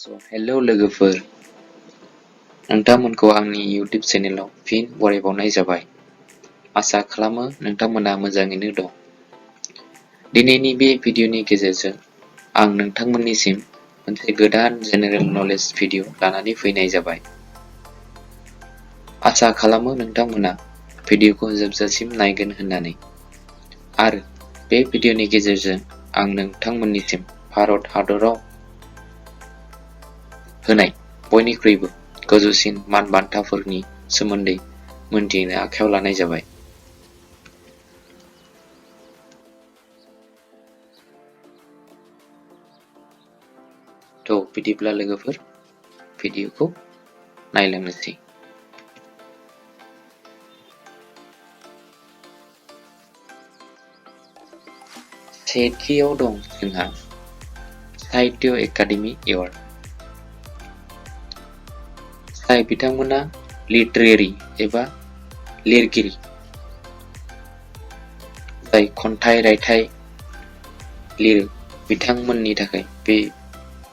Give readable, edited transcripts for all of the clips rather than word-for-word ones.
Hello लोगोफोर, नोंथांमोनखौ आंनि YouTube चेनेलाव फिन बरायबावनाय जाबाय। आसा खालामो नोंथांमोना मोजाङैनो दं। दिनैनि बे भिडिअनि गेजेरजों आं नोंथांमोननिसिम मोनसे गोदान जेनेरेल नलेज भिडिअ लानानै फैनाय जाबाय। आसा खालामो नोंथांमोना भिडिअखौ जोबजासिम नायगोन होननानै। आरो बे भिडिअनि गेजेरजों आं नोंथांमोननिसिम भारत हादराव होनाय बयनिख्रुइबो गोजौसिन मान बान्थाफोरनि सोमोन्दै मोनथिनो आखायाव लानाय जाबाय। बिदिब्ला लोगोफोर भिडिअखौ नायलांनोसै। सेथियाव दं जोंहा साहित्य एकाडेमि एवार्ड। जाय बिथांमोना लिटारेरि एबा लिरगिरि, जाय खन्थाइ रायथाइ लिरो बिथांमोननि थाखाय बे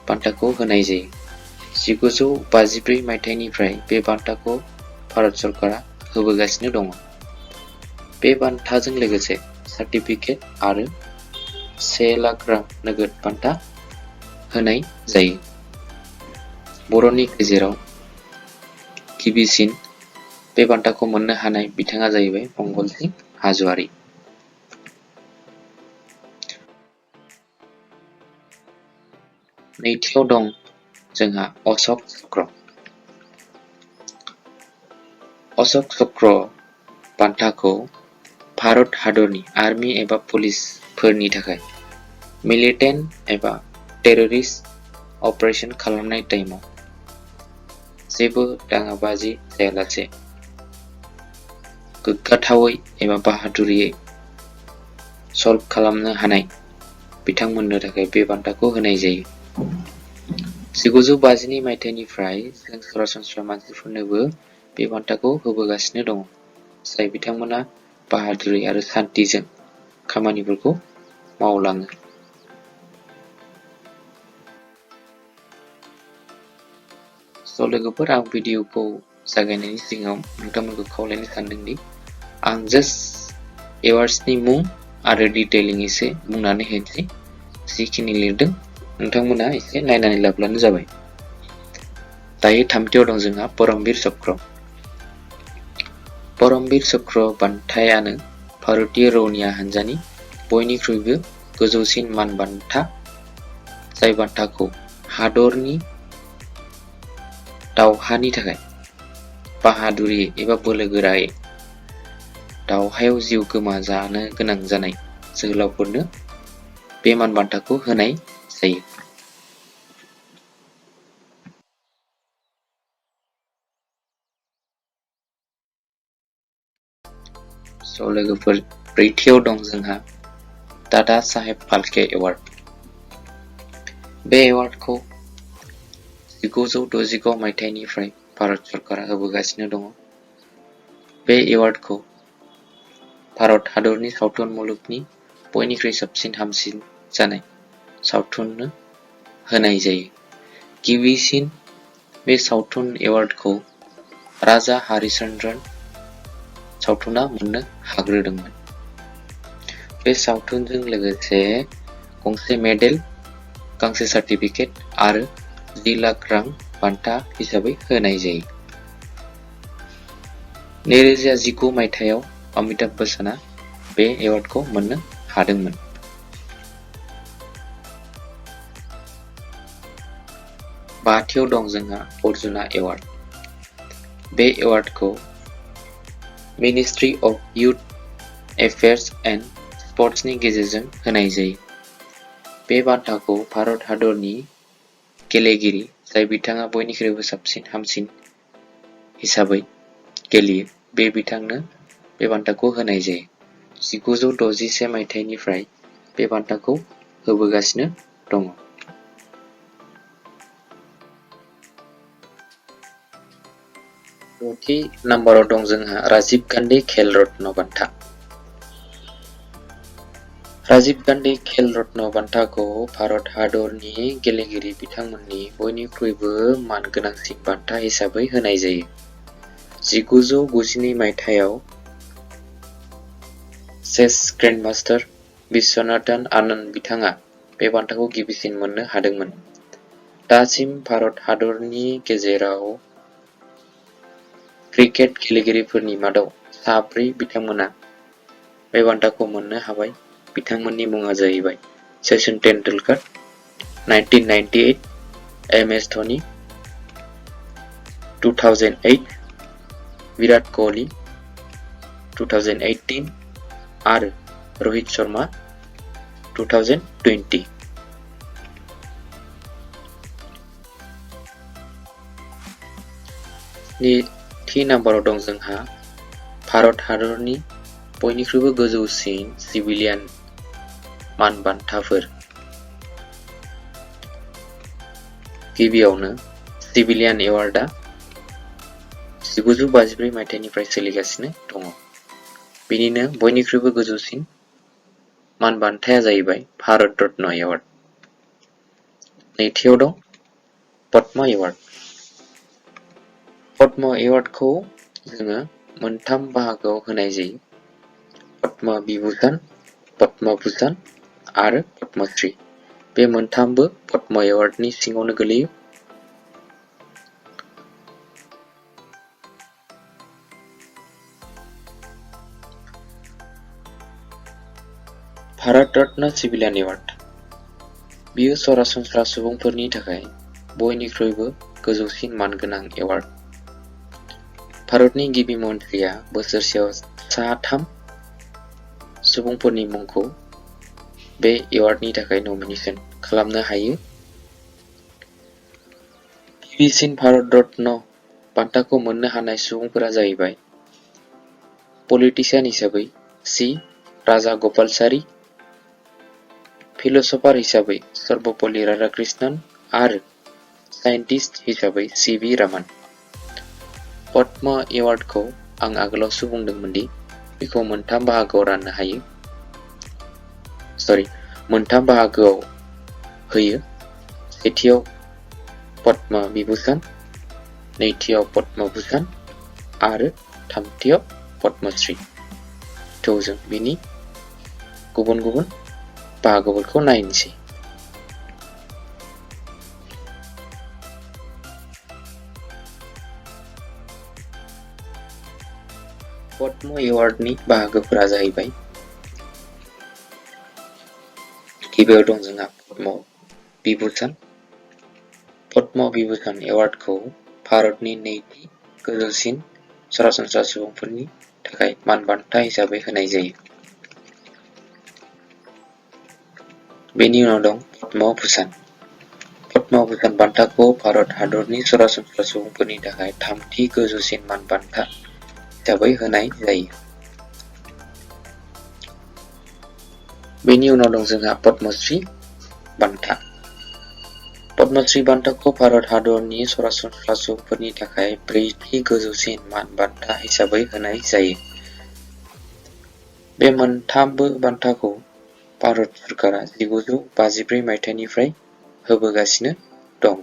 बान्थाखौ होनाय जायो। 1954 मायथाइनिफ्राय बे बान्थाखौ भारत सरकारा होबोगासिनो दङ। बे बान्थाजों लोगोसे सार्टिफिकेट आरो 1 लाख रां नोगोद बान्था होनाय जायो। बर'नि गेजेराव गिबिसिन बे बान्थाखौ मोननो हानाय बिथाङा जाहैबाय मंगलसिं हाज'वारि। नैथियाव दं जोंहा अशोक चक्र। अशोक चक्र बान्थाखौ भारत हादरनि आर्मि एबा पुलिसफोरनि थाखाय मिलिटेन्ट एबा टेररिस्ट अपारेशन खालामनाय टाइमाव जेबो दाङाबाजि जायालासे गोग्गाथावै एबा बाहादुरियै सल्भ खालामनो हानाय बिथांमोननो थाखाय बे बान्थाखौ होनाय जायो। 1952 मायथाइनिफ्राय जों सरासनस्रा मानसिफोरनोबो बे बान्थाखौ होबोगासिनो दङ, जाय बिथांमोना बाहादुरि आरो सान्थिजों खामानिफोरखौ मावलाङो। लोगोफोर, आं भिडिअखौ जागायनायनि सिगाङाव नोंथांमोनखौ खावलायनो सानदोंदि आं जास्ट एवार्ड्सनि मुं आरो डिटेइलिं एसे बुंनानै होनोसै। जिखिनि लिरदों नोंथांमोना एसे नायनानै लाब्लानो जाबाय। दायो थामथियाव दं जोंहा परमवीर चक्र। परमवीर चक्र बान्थायानो भारतीय रौनिया हान्जानि बयनिख्रुइबो गोजौसिन मान बान्था, जाय बान्थाखौ हादरनि दावहानि थाखाय बाहादुरि एबा बोलोगोरायै दावहायाव जिउ गोमाजानो गोनां जानाय जोहोलावफोरनो बे मान बान्थाखौ होनाय जायो। लोगोफोर, ब्रैथियाव दं जोंहा दादा साहेब फाल्के एवार्ड। बे एवार्डखौ 1969 मायथाइनिफ्राय भारत सरकारा होबोगासिनो दङ। बे एवार्डखौ भारत हादरनि सावथुन मुलुगनि बयनिख्रुइ साबसिन हामसिन जानाय सावथुननो होनाय जायो। गिबिसिन बे सावथुन एवार्डखौ राजा हरिश्चन्द्र सावथुना मोननो हाग्रोदोंमोन। बे सावथुनजों लोगोसे गंसे मेडेल, गांसे सार्टिफिकेट आरो 10 लाख रां बान्था हिसाबै होनाय जायो। 2019 मायथाइयाव अमिताभ बच्चना बे एवार्डखौ मोननो हादोंमोन। बाथियाव दं जोंहा अर्जुना एवार्ड। बे एवार्डखौ ministry of youth affairs and स्पर्ट्सनि गेजेरजों होनाय जायो। बे बान्थाखौ भारत हादरनि गेलेगिरि, जाय बिथाङा बयनिख्रुइबो साबसिन हामसिन हिसाबै गेलेयो, बे बिथांनो बे बान्थाखौ होनाय जायो। 1961 मायथाइनिफ्राय बे बान्थाखौ होबोगासिनो दङ। द'थि नाम्बाराव दं जोंहा राजीव गान्धी खेल रत्न बान्था। राजीव गान्धी खेल रत्न बान्थाखौ भारत हादरनि गेलेगिरि बिथांमोननि बयनिख्रुइबो मानगोनांसिन बान्था हिसाबै होनाय जायो। 1992 मायथाइयाव चेस ग्रेन्डमास्टार विश्वनाथन आनन्द बिथाङा बे बान्थाखौ गिबिसिन मोननो हादोंमोन। दासिम भारत हादरनि गेजेराव क्रिकेट गेलेगिरिफोरनि मादाव 4 बिथांमोना बे बान्थाखौ मोननो हाबाय। बिथांमोननि मुङा जाहैबाय सचिन तेंदुलकर 1998, MS धोनी 2008, विराट कोहली 2018 आरो रोहित शर्मा 2020। नैथि नाम्बाराव दं जोंहा भारत हादरनि बयनिख्रुइबो गोजौसिन सिभिलियान मान बान्थाफोर। गिबियावनो सिभिलियान एवार्डआ 1953 मायथाइनिफ्राय सोलिगासिनो दङ। बेनिनो बयनिख्रुइबो गोजौसिन मान बान्थाया जाहैबाय भारत रत्न एवार्ड। नैथियाव दं पद्म एवार्ड। पद्म एवार्डखौ जोङो मोनथाम बाहागोआव होनाय जायो। पद्म विभूषण, पद्म भूषण आरो पद्मश्री। बे मोनथामबो पद्म एवार्डनि सिङावनो गोलैयो। भारत रत्न सिभिलियान एवार्ड बियो सरासनस्रा सुबुंफोरनि थाखाय बयनिख्रुइबो गोजौसिन मानगोनां एवार्ड। भारतनि गिबि मन्थ्रिया बोसोरसेयाव 3 सुबुंफोरनि मुंखौ बे एवार्डनि थाखाय नमिनेशन खालामनो हायो। गिबिसिन भारत रत्न बान्थाखौ मोननो हानाय सुबुंफोरा जाहैबाय पलिटिशियान हिसाबै सी राजागोपालाचारी, फिलसफार हिसाबै सर्वपल्ली राधाकृष्णन आरो साइन्टिस्ट हिसाबै CV रामन। पद्म एवार्डखौ आं आगोलावसो बुंदोंमोन दि बेखौ मोनथाम बाहागोआव होयो। सेथियाव पद्म विभूषण, नैथियाव पद्म भूषण आरो थामथियाव पद्मश्री। थ' जों बिनि गुबुन गुबुन बाहागोफोरखौ नायनोसै। पद्म एवार्डनि बाहागोफोरा जाहैबाय गिबियाव दं जोंहा पद्म विभूषण। पद्म विभूषण एवार्डखौ भारतनि नैथि गोजौसिन सरासनस्रा सुबुंफोरनि थाखाय मान बान्था हिसाबै होनाय जायो। बेनि उनाव दं पद्म भूषण। पद्म भूषण बान्थाखौ भारत हादरनि सरासनस्रा सुबुंफोरनि थाखाय थामथि गोजौसिन मान बान्था हिसाबै होनाय जायो। बेनि उनाव दं जोंहा पद्मश्री बान्था। पद्मश्री बान्थाखौ भारत हादरनि सरासनस्रा सुबुंफोरनि थाखाय ब्रैथि गोजौसिन मान बान्था हिसाबै होनाय जायो। बे मोनथामबो बान्थाखौ भारत सरकारा 1953 मायथाइनिफ्राय होबोगासिनो दङ।